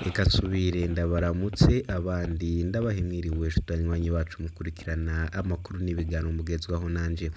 Reka nsubire ndabaramutse abandi ndabahe mwiriwe nshuti banywanyi bacu mukurikirana amakuru n'ibiganiro mugezwaho nanje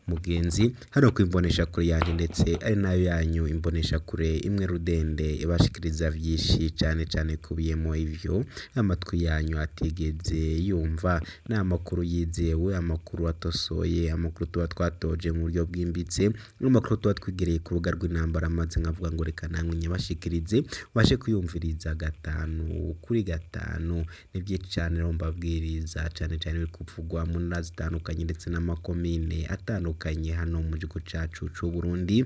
mugenzi hano ku imboneshakure yanje ndetse ari nayo yanyu imboneshakure imwe rudende ibashikiriza vyinshi cane cane kubiyemo ivyo amatwi yanyu atigeze yumva. Ni amakuru yizewe, amakuru atosoye, amakuru tuba twatoje mu buryo bwimbitse, n'amakuru tuba twigereye ku rubuga rw'intambara maze nkavuga ngo reka namwe nyabashikirize ubashe kuyumviriza gatanu kuri gatanu. Ni vyinshi cane rero mbabwiriza cane cane ibiri kuvugwa mu ntara zitandukanye ndetse n'amakomine atandukanye hano mu gihugu cacu c'Uburundi,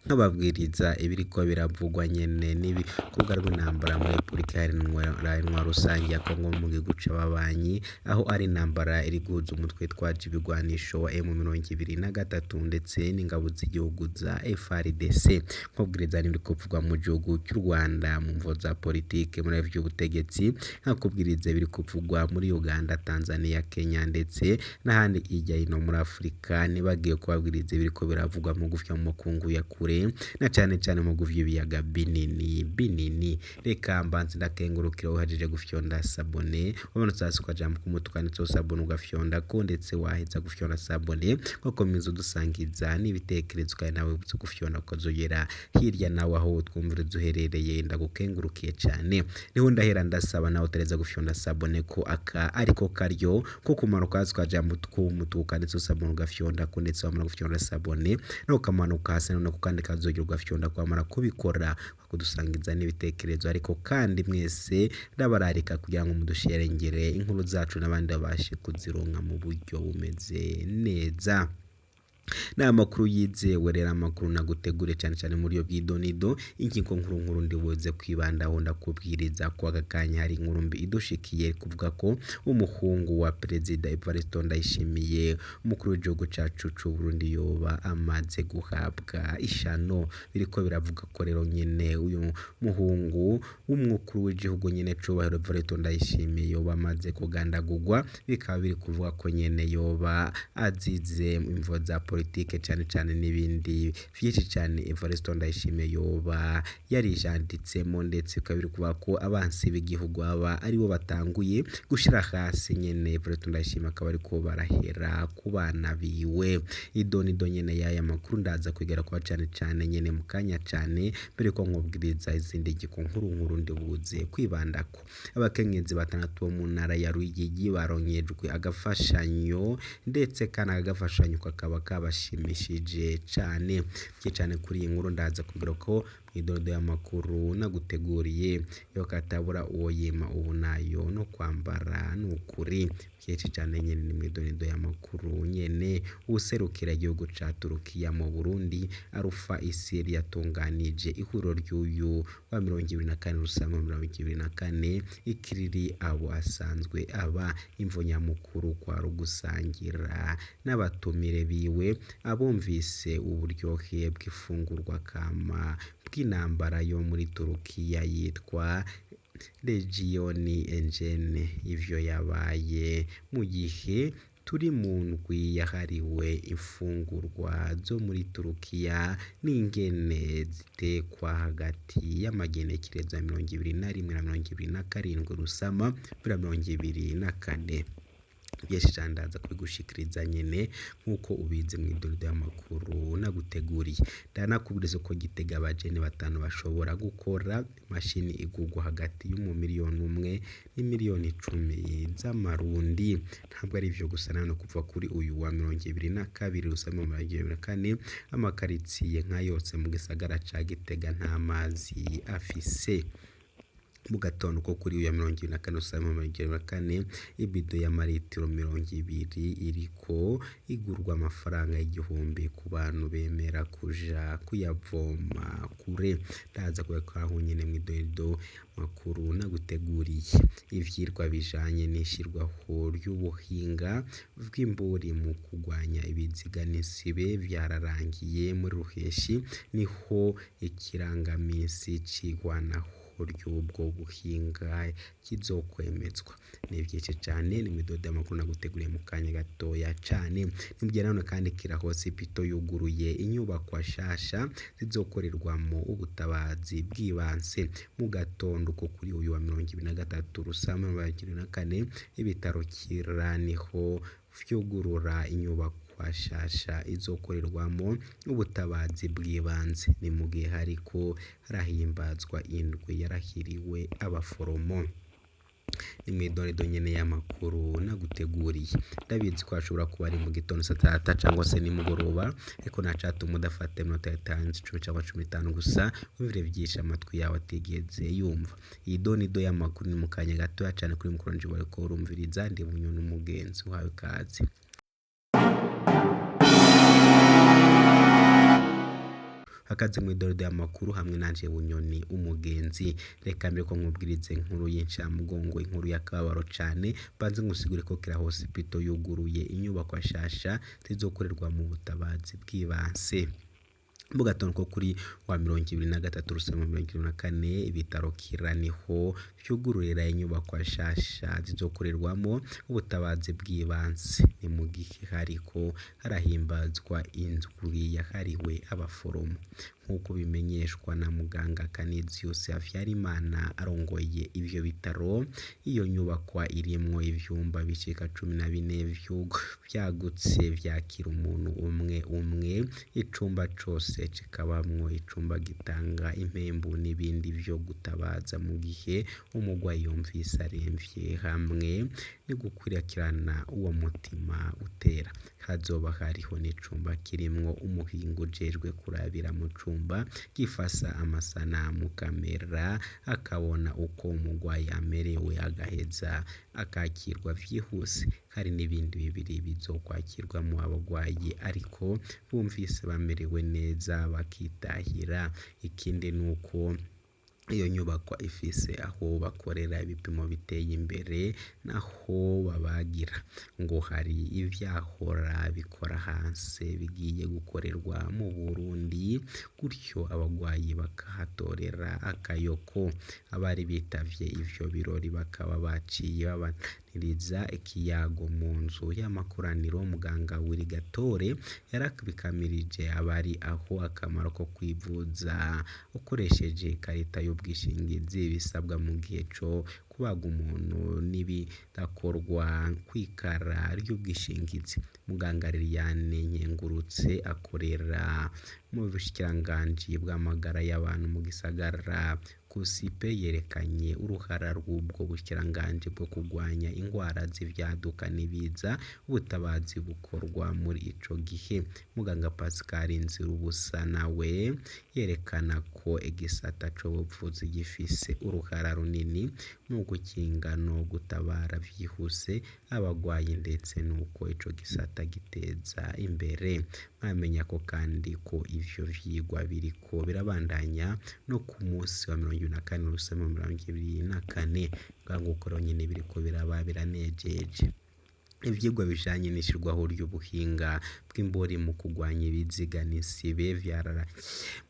nkababwiriza ibiriko biravugwa nyene n'ibi ku rubuga rw'intambara muri Repubulika Iharanira Rusangi ya Kongo mu gihugu c'ababanyi, aho ari intambara iri guhuza umutwe witwaje ibigwanisho wa M23 ndetse n'ingabo z'igihugu za FARDC. Nkubwiriza n'ibiri kuvugwa mu gihugu c'u Rwanda mu mvo za politike muri vy'ubutegetsi, nkakubwiriza ibiri kuvugwa muri Uganda, Tanzania, Kenya ndetse n'ahandi hirya hino muri Afrika, nibagiwe kubabwiriza ibiriko biravugwa mu gufya mu makungu ya kure na cane cane mu vy'ibiyaga binini binini. Reka mbanze ndakengurukira uhejeje gufyonda sabone, wamanutse hasi ukajambo k'umutuku kanditseho sabone ugafyondako, ndetse waheza gufyonda sabone ugakomeza udusangiza n'ibitekerezo kandi nawe wibutse gufyonda ukazogera hirya nawe aho utwumviriza uherereye, ndagukengurukiye cane. Niho ndahera ndasaba nawe utareza gufyonda sabone ko aka ariko karyo ko kumanuka hasi ukajambo k'umutuku kanditseho sabone ugafyondako, ndetse wamara gufyonda sabone nawe ukamanuka hasi none kandi kazogera ugafyonda kwamara kubikora kudusangiza n'ibitekerezo. Ariko kandi mwese ndabararika kugira ngo mudusherengere inkuru zacu n'abandi babashe kuzironka mu buryo bumeze neza. Ni amakuru yizewe rero, amakuru nagutegure cane cane mu buryo bw'idonido. Ingingo nkuru nkuru ndibuze kwibandaho ndakubwiriza ko aka kanya hari inkuru mbi idushikiye kuvuga ko umuhungu wa Perezida Evariste Ndayishimiye umukuru w'igihugu cacu c'Uburundi yoba amaze guhabwa ishano. Biriko biravuga ko rero nyene uyu muhungu w'umukuru w'igihugu nyene cubahiro Evariste Ndayishimiye yoba amaze kugandagurwa, bikaba biri kuvuga ko nyene yoba azize imvo za politike cane cane n'ibindi vyinshi cane Evariste Ndayishimiye yoba yarijanditsemo, ndetse bikaba biri kuvuga ko abansi b'igihugu aba aribo batanguye gushira hasi nyene Evariste Ndayishimiye akaba ariko barahera ku bana biwe. Idonido nyene y'aya makuru ndaza kwigera kuba cane cane nyene mu kanya cane mbere ko nkubwiriza izindi ngingo nkuru nkuru ndibuze kwibandako. Abakenyezi batandatu bo mu ntara ya Ruyigi baronkejwe agafashanyo, ndetse kandi aka gafashanyo kakaba kabashimishije cane. Vyinshi cane kuri iyi nkuru ndaza kugira ko mw'idodo y'amakuru naguteguriye yo katabura uwo yima ubu nayo no kwambara nukuri. Vyinshi cane nyene ni mw'idodo y'amakuru nyene. Uwuserukira igihugu ca Turukiya mu Burundi Arufa Isiri yatunganije ihuriro ry'uyu wa 24 Rusama 2024 ikiriri abo asanzwe aba. Imvo nyamukuru kwa rugusangira n'abatumire biwe abumvise uburyohe bw'ifungurwa kama bw'intambara yo muri Turukiya yitwa Legiyoni Engene. Ivyo yabaye mu gihe turi mu ndwi yahariwe imfungurwa zo muri Turukiya n'ingene zitekwa hagati y'amagenekerezo ya 21 na 27 Rusama 2024. Vyinshi cane ndaza kubigushikiriza nyene nk'uko ubizi mw'idodo y'amakuru naguteguriye. Ndanakubwiriza ko Gitega abajene batanu bashobora gukora imashini igurwa hagati y'umumiliyoni umwe n'imiliyoni 10 z'amarundi. Ntabwo ari ivyo gusa nano kuva kuri uyu wa 22 Rusama 2024 amakaritsiye nka yose mu gisagara ca Gitega nta mazi afise. Mu gatondo ko kuri uyu wa 24 Rusama 2024 ibido y'amaritiro 20 iriko igurwa amafaranga 1000 ku bantu bemera kuja kuyavoma kure. Ndaza kubikora nyene mw'idodo makuru naguteguriye. Ivyirwa bijanye n'ishirwaho ry'ubuhinga bw'imburi mu kurwanya ibiziga n'isibe vyararangiye muri Ruheshi, niho ikirangamisi c'igwanaho ishirwaho ry'ubwo buhinga kizokwemezwa. Ni vyinshi cane, ni mw'idodo y'amakuru naguteguriye mu kanya gatoya cane. Ni mugihe nanone kandi Kira Hospital yuguruye inyubakwa nshasha zizokorerwamwo ubutabazi bw'ibanze. Mu gatondo ko kuri uyu wa 23 Rusama 2024, ibitaro Kira niho vyugurura inyubakwa nshasha izokorerwamwo ubutabazi bw'ibanze. Ni mu gihe hariko harahimbazwa indwi yarahiriwe abaforomo. Ni mw'idodo nyene y'amakuru naguteguriye. Ndabizi ko hashobora kuba ari mu gitondo saa tata cangwa se nimugoroba, ariko ntacatuma udafata iminota itanu, 10 cangwa 15 gusa wumvire vyinshi amatwi yawe atigeze yumva. Iyi donido y'amakuru ni mu kanya gatoya cane kuri mukuru wanje wariko urumviriza, ndi Bunyoni umugenzi uhawe ikaze. Hakaze mw'idodo y'amakuru hamwe nanje Bunyoni umugenzi. Reka mbere ko nkubwiriza inkuru y'incamugongo, inkuru y'akababaro cane, mbanze ngusigure ko Kira Hospital yuguruye inyubakwa nshasha zizokorerwa mu butabazi bw'ibanze. Mu gatondo ko kuri wa 23 Rusama 2024, ibitaro Kira niho vyugururira inyubakwa nshasha zizokorerwamwo ubutabazi bw'ibanze. Ni mu gihe hariko harahimbazwa indwi yahariwe abaforomo. Nk'uko bimenyeshwa na muganga Canisius Havyarimana arongoye ivyo bitaro, iyo nyubakwa irimwo ivyumba bishika 14 vyagutse vyakira umuntu umwe umwe, icumba cose kikabamwo icumba gitanga impembu n'ibindi vyo gutabaza mu gihe umurwayi yumvise aremvye, hamwe no gukwirikirana uwo mutima utera. Hazoba hariho n'icumba kirimwo umuhinga ujejwe kurabira mu cumba gifasa amasanamu kamera, akabona uko umurwayi amerewe agaheza akakirwa vyihuse. Hari n'ibindi bibiri bizokwakirwamwo abarwayi ariko bumvise bamerewe neza bakitahira. Ikindi nuko iyo nyubakwa ifise aho bakorera ibipimo biteye imbere naho babagira. Ngo hari ivyahora bikora hanze bigiye gukorerwa mu Burundi, gutyo abarwayi bakahatorera akayoko. Abari bitavye ivyo birori bakaba baciye babaniriza ikiyago mu nzu y'amakoraniro. Muganga Willy Gatore yarabikamirije abari aho akamaro ko kwivuza ukoresheje ikarita y'ubwishingizi, ibisabwa mu gihe co kubaga umuntu n'ibidakorwa kw'ikara ry'ubwishingizi. Muganga Liliane Nkengurutse akorera mu bushikiranganji bw'amagara y'abantu mu gisagara Kusipe yerekanye uruhara rw'ubwo bushikiranganji bwo kurwanya ingwara z'ivyaduka n'ibiza, ubutabazi bukorwa muri ico gihe. Muganga Pascal Nzirubusa nawe yerekana ko igisata c'ubuvuzi gifise uruhara runini mu gukinga no gutabara vyihuse abarwayi, ndetse n'uko ico gisata giteza imbere. Mwamenya ko kandi ko ivyo vyigwa biriko birabandanya no ku musi wa 24 Rusama 2024. Ngaho nyene biriko biraba biranejeje. Ivyigwa bijanye n'ishirwaho ry'ubuhinga bw'imbori mu kurwanya ibiziga n'isibe vyarara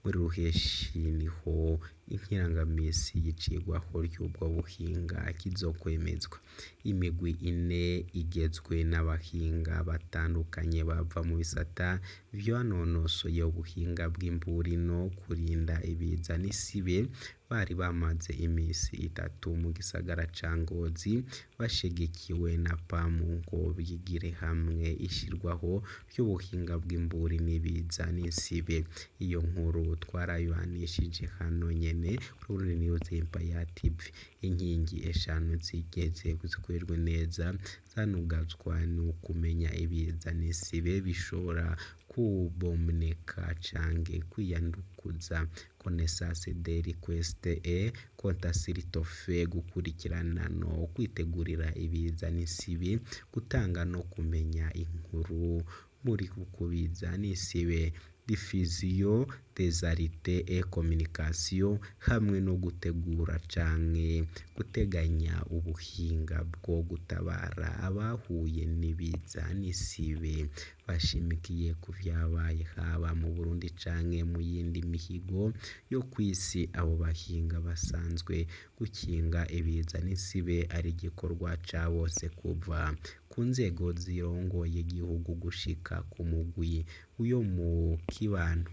muri Ruheshi, niho inkirangamisi y'icigwaho ry'ubwo buhinga kizokwemezwa. Imigwi ine igizwe n'abahinga batandukanye bava mu bisata vyanonosoye ubuhinga bw'imburi no kurinda ibiza n'isibe, bari bamaze imisi itatu mu gisagara ca Ngozi bashigikiwe na PAM ngo bigire hamwe ishirwaho ry'ubuhinga bw'imburi n'ibiza n'isibe. Iyo nkuru twarayibanishije hano nyene kuri Burundi News Empire TV. Inkingi eshanu zigeze zikorerwe neza zanugazwa n'ukumenya ibiza n'isibe bishobora kubomeka canke kwiyandukuza. Connaissance des requêtes et consultatifs, gukurikirana no kwitegurira ibiza n'isibe, gutanga no kumenya inkuru muri kubiza n'isibe, diffusion des Arts et Communication hamwe no gutegura canke guteganya ubuhinga bwo gutabara abahuye n'ibiza n'isibe, bashimikiye ku vyabaye haba mu Burundi canke mu yindi mihigo yo kw'isi. Abo bahinga basanzwe gukinga ibiza n'isibe ari igikorwa ca bose kuva ku nzego zirongoye igihugu gushika ku mugwi yo mu kibano.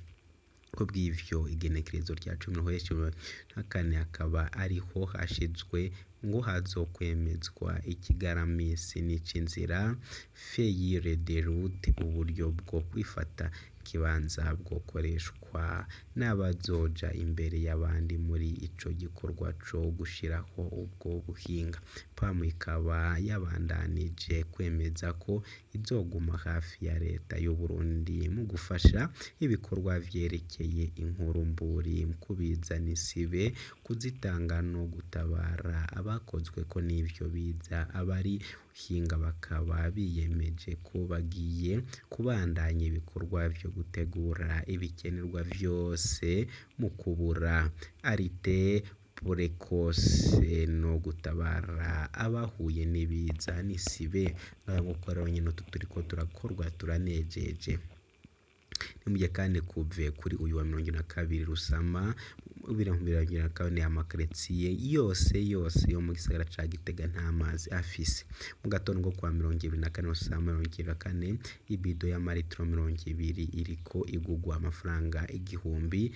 Kubw'ivyo, igenekerezo rya 10 Ruheshi 2024 akaba ariho hashizwe ngo hazokwemezwa ikigaramisi c'inzira feuille de route, uburyo bwo kwifata kibanza bwokoreshwa n'abazoja imbere y'abandi muri ico gikorwa co gushiraho ubwo buhinga. PAM ikaba yabandanije kwemeza ko izoguma hafi ya leta y'Uburundi mu gufasha ibikorwa vyerekeye inkurumburi kubiza n'isibe, kuzitanga no gutabara abakozweko n'ivyo biza. Abari buhinga bakaba biyemeje ko bagiye kubandanya ibikorwa vyo gutegura ibikenerwa vyose mu kubura alerte précoce no gutabara abahuye n'ibiza n'isibe. Nk'uko rero nyene utu turiko turakorwa turanejeje. Ni kandi kuve kuri uyu wa 22 Rusama 2024, amakaritiye yose yose yo mu gisagara ca Gitega nta mazi afise. Mu gatondo ko kuwa 24 Rusama 2024, ibido y'amaritiro 20 iriko igurwa amafaranga 1000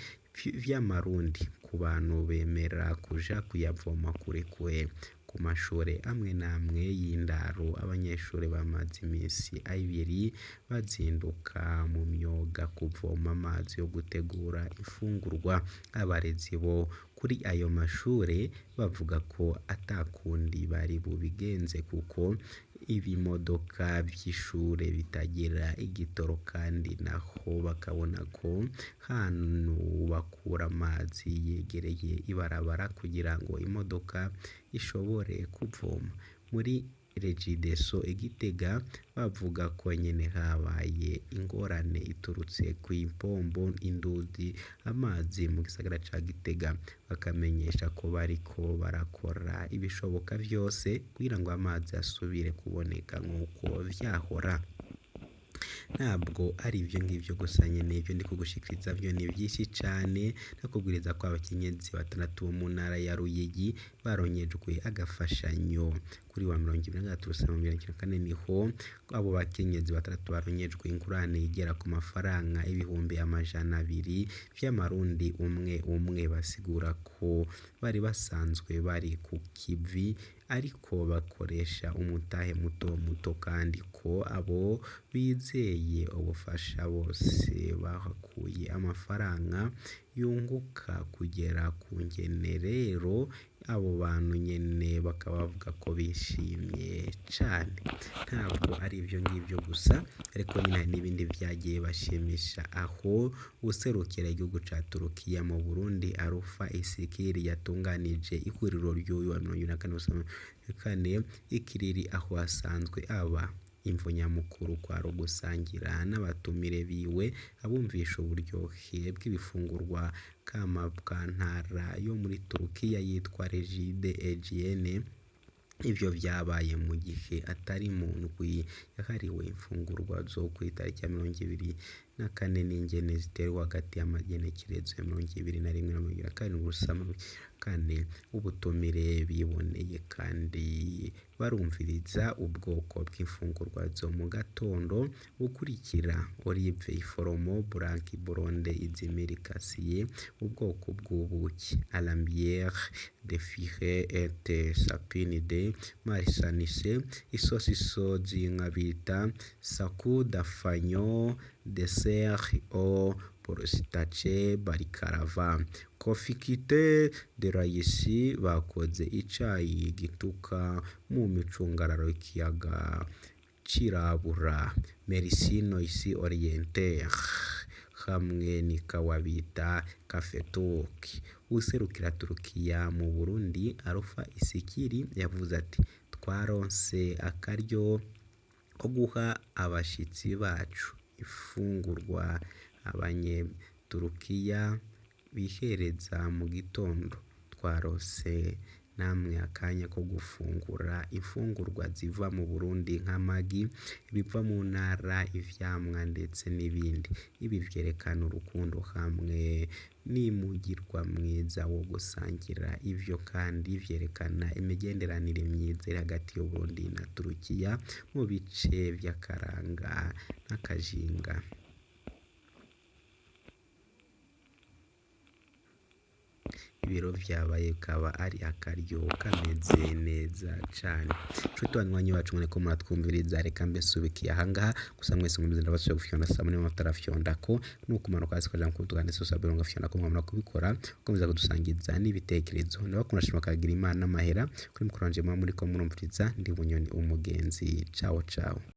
vy'amarundi ku bantu bemera kuja kuyavoma kure kure. Ku mashure amwe n'amwe y'indaro, abanyeshure bamaze imisi 2 bazinduka mu myoga kuvoma amazi yo gutegura imfungurwa. Abarezi bo kuri ayo mashure bavuga ko atakundi bari bubigenze kuko ibimodoka vy'ishure bitagira igitoro, kandi naho bakabona ko hantu bakura amazi yegereye ibarabara kugira ngo imodoka ishobore kuvoma. Muri Regideso i Gitega bavuga ko nyene habaye ingorane iturutse kw'ipombo induzi amazi mu gisagara ca Gitega, bakamenyesha ko bariko barakora ibishoboka vyose kugira ngo amazi asubire kuboneka nk'uko vyahora. Ntabwo ari ivyo ngivyo gusa nyene, ivyo ndi kugushikiriza vyo ni vyinshi cane. Ndakubwiriza ko abakenyezi batandatu bo mu ntara ya Ruyigi baronkejwe agafashanyo. Kuri wa 23 Rusama 2024 niho abo bakenyezi batandatu baronkejwe ingurane igera ku mafaranga 200,000 vy'amarundi umwe umwe. Basigura ko bari basanzwe bari ku kivi ariko bakoresha umutahe muto muto, kandi ko abo bizeye ubufasha bose bahakuye amafaranga yunguka kugera ku ngene. Rero abo bantu nyene bakaba bavuga ko bishimye cane. Ntabwo ari ivyo ngivyo gusa, ariko nyine hari n'ibindi vyagiye bashimisha, aho userukira igihugu ca Turukiya mu Burundi Arufa Isikiri yatunganije ihuriro ry'uyu wa 24 kane ikiriri aho asanzwe aba. Imvo nyamukuru kwari ugusangira n'abatumire biwe, abumvisha uburyohe bw'ibifungurwa kama bwa ntara yo muri Turukiya yitwa Regide Aegean. Ivyo vyabaye mu gihe atari mu ndwi yahariwe imfungurwa zo kw'itariki ya 24 n'ingene ziterwa hagati y'amagenekerezo ya 21 na 27 Rusama 2024. Ubutumire biboneye kandi barumviriza ubwoko bw'imfungurwa zo mu gatondo bukurikira: olive, iforomo blanc, blonde, izmir kasiye, ubwoko bw'ubuki alambiere de fire et sapine de marsanisse, isosiso z'inka bita sakudafanyo, dessert au pistache baklava, konfekite de rayisi. Bakoze icayi gituruka mu micungararo y'ikiyaga cirabura Mersin isi Oriental, hamwe n'ikawa bita Kafetuk. Uwuserukira Turukiya mu Burundi Arufa Isikiri yavuze ati: "Twaronse akaryo ko guha abashitsi bacu ifungurwa abanye Turukiya bihereza mu gitondo. Twarose namwe akanya ko gufungura imfungurwa ziva mu Burundi nk'amagi, ibiva mu ntara, ivyamwa ndetse n'ibindi. Ibi vyerekana urukundo hamwe n'imugirwa mwiza wo gusangira. Ivyo kandi vyerekana imigenderanire myiza iri hagati y'Uburundi na Turukiya mu bice vy'akaranga n'akajinga. Ibiro vyabaye kaba ari akaryo kameze neza cane. Nshuti banywanyi bacu mwariko muratwumviriza, reka mbe nsubikiye ahangaha. Gusa mwese nkomeze ndabasaba gufyonda sabone niba mutarafyondako, nukumanuka hasi kuja kuduga ndetse usabwe ngafyondako mwamara kubikora ukomeza kudusangiza n'ibitekerezo. Ndabakunda shima kagira Imana n'amahera kuri mukuru wanje muba muriko murumviriza, ndi Bunyoni umugenzi. Ciao ciao.